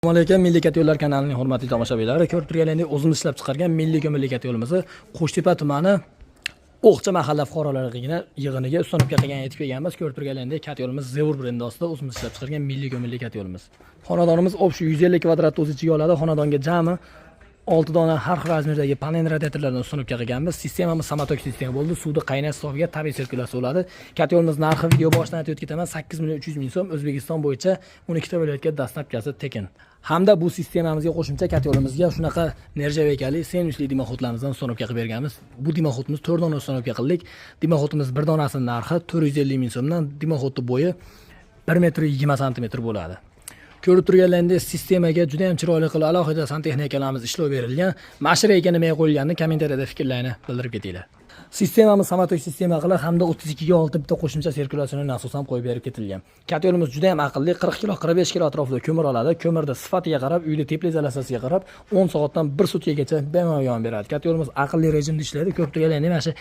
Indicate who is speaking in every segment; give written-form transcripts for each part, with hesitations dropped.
Speaker 1: Assalomu alaykum, Milliy yo'llar kanalining hurmatli tomoshabinlari. Ko'rib turganingizdek, o'zimiz ishlab chiqargan milliy ko'mirli yo'limizni Qo'shtepa tumani, O'qcha mahalla fuqarolari yig'iniga установка qilgan yetib kelganmiz. Ko'rib turganingizdek, yo'limiz Zevur brendi ostida o'zimiz ishlab chiqargan milliy ko'mirli yo'limiz. Xonadonimiz общий 150 kvadratni o'z ichiga oladi. Xonadonga jami 6 dona har xil размер dagi panel radiatorlardan установка qilganmiz. Sistemamiz самотёк sistema bo'ldi. Suvni qaynash hisobiga tabiiy sirkulyatsiya bo'ladi. Kotelimiz narxi, video boshidan aytib o'tib ketaman, 8 million 300 ming so'm. O'zbekiston bo'yicha 12 ta viloyatga доставка si tekin. Hamda bu sistemamizga qo'shimcha kotelimizga shunaqa нержавейка li sendvichli дымоход larimizdan установка qilib berganmiz. Bu дымоход imiz 4 dona установка qildik. Дымоход imiz bir donasinin narxi 450 ming so'mdan. Дымоход ni bo'yi 1 metr 20 santimetr bo'ladi. Ko'rib turganlaringizdek, sistemaga juda ham chiroyli qilib alohida santexnikalarimiz ishlov berilgan. Mashreyka nimaga qo'yilganini kommentariyada fikrlaringni bildirib ketinglar. Sistemamiz самотёк sistema qilib hamda 32 ga 6 bitta qo'shimcha sirkulyatsion nasos ham qo'yib berib ketilgan. Kotelimiz juda ham aqlli, 40 kilo, 45 kilo atrofida ko'mir oladi. Ko'mirni sifatiga qarab, uyda теплоизоляция siga qarab 10 soatdan 1 sutkagacha bemalol yon beradi. Kotelimiz aqlli rejimda ishlaydi. Ko'rib turganlaringizdek, mana shu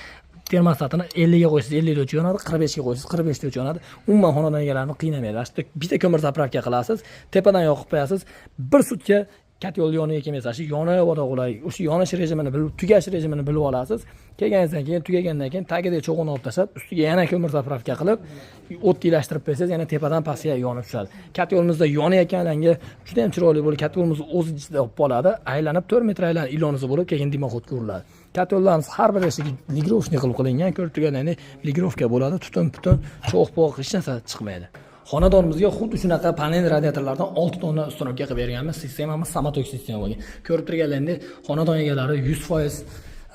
Speaker 1: termostatini 50 ga qo'ysangiz 50 da o'chib yonadi, 45 ga qo'ysangiz 45 da o'chib yonadi. Umuman xonadon egalarini qiynamaydi. Mana shu bitta ko'mir заправка qilasiz, tepadan yoqib qo'yasiz, bir sutka kotel yoniga kelmaysiz. Shu yonib o'lay, o'sha yonish rejimini bilib, tugash rejimini bilib olasiz. Kelganingizdan keyin, tugagandan keyin tagidagi cho'g'ini olib tashlab, ustiga yana ko'mir заправка qilib, o't ilashtirib qo'ysangiz, yana tepadan pastga yonib tushadi. Kotelimizda yonayotganlarga juda ham chiroyli bo'lib, kotelimiz o'z ichida olib qoladi. Aylanib 4 metr aylanib ilonisi bo'lib, keyin дымоход ga uriladi. Kotellarimiz har bir eshigi лигровочный qilib qilingan. Ko'rib turganingizdek, лигровка bo'ladi, tutun, putun, cho'g' po'g' hech narsa chiqmaydi. Xonadonimizga xuddi shunaqa panel radiatorlardan 6 tonna установка qilib berganmiz. Sistemamiz самотёк sistema bo'lgan. Ko'rib turganlaringizdek, xonadon egalari 100%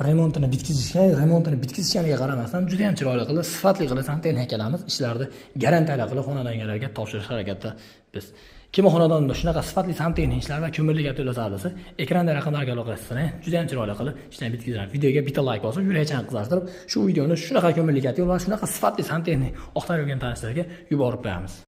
Speaker 1: remontini bitkazishgan, remontini bitkazishganiga qaramasdan juda ham chiroyli qilib, sifatli qilib santexnikalarimiz ishlarni garantiyali qilib xonadon egalariga topshirish harakatida biz. Kim xonadonida shunaqa sifatli santexnik ishlar va ko'mirli to'lasa desa, ekranda raqamlarga aloqa qilsin, juda ham chiroyli qilib ishlarni bitkazamiz. Videoga bitta layk bosib, yurakchani qizartirib, shu videoni shunaqa ko'mirli va shunaqa sifatli santexnik axtarib yurgan tanishlarga yuborib qo'yamiz.